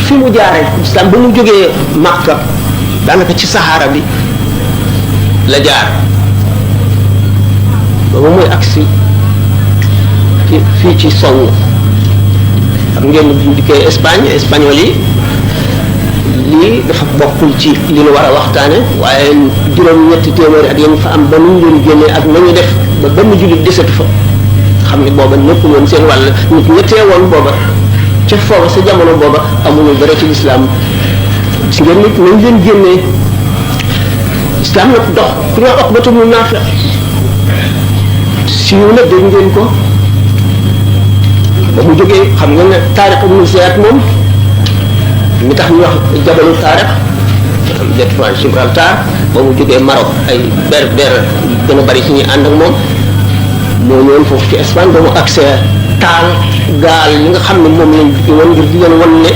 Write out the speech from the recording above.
fi mu jaaree islam ba mu jógee Makka daanaka ci Sahara bi la jaar booba muy agsi fii ci song xam ngeen bu dikkee Espagne espagnol yi lii dafa bokkul ci li ñu war a waxtaane waaye juróom-ñetti téeméeri at yéen fa am ba nu ñu leen génnee ak nañu def ba benn jullit desatu fa xam ne booba nekkul woon seen wàll nit ñettee woon booba ca foofa sa jamono booba amuñu dara ci lislaam si ngeen nit nañ leen génnee islam nag dox ku ñoo wax batul naafiq siiw na dégg ngeen ko ba mu jógee xam nga ne taarix ibn Ziyad moom mi tax ñu wax jabalu taarix détroit Gibraltar ba mu jógee Maroc ay berber gën a bari ci ñuy ànd ak moom moo ñëwoon foofu ci Espagne ba mu accès taal gaal yi nga xam ne moom lañ woon ngir di leen wan ne